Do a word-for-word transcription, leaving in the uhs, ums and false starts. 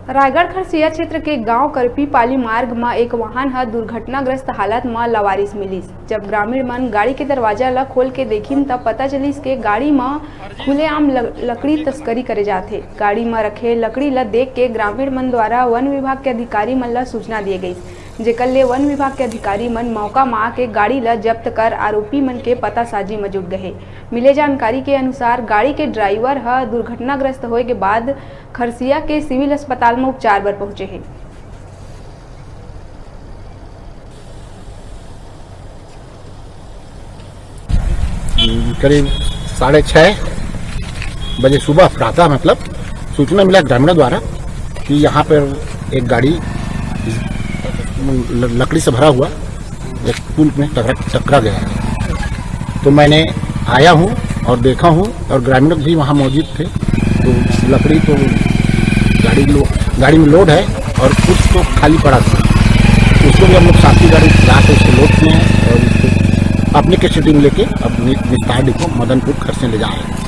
रायगढ़ खरसिया क्षेत्र के गांव करपी पाली मार्ग म एक वाहन ह दुर्घटनाग्रस्त हालत म लवारिस मिलिस। जब ग्रामीण मन गाड़ी के दरवाजा ल खोल के देखिन, त पता चलिस के गाड़ी म खुलेआम ल-, लकड़ी तस्करी करे जात हे। गाड़ी म रखे लकड़ी ल देख के ग्रामीण मन द्वारा वन विभाग के अधिकारी मन ल सूचना दिए गइस, जेकर ले वन विभाग के अधिकारी मन मौका म आके गाड़ी ल जब्त कर आरोपी मन के पतासाजी म जुट गए हे। मिले जानकारी के अनुसार, गाड़ी के ड्राइवर ह दुर्घटनाग्रस्त होए के बाद खरसिया के सिविल अस्पताल म उपचार बर पहुंचे हे। करीब साढ़े छः बजे सुबह, प्रातः मतलब, सूचना मिला ग्रामीणों द्वारा कि यहाँ पर एक गाड़ी ल-, लकड़ी से भरा हुआ एक पुल में टकरा टकरा गया है। तो मैंने आया हूँ और देखा हूँ, और ग्रामीण भी वहाँ मौजूद थे। तो लकड़ी तो गाड़ी लो गाड़ी में लोड है और कुछ तो खाली पड़ा था, उसको भी हम लोग साथी गाड़ी ला के उसको लोड किए हैं और उसको अपने कैसेटी में लेके अब नि-, निस्तार डिपो मदनपुर खरसिया ले जा रहे हैं।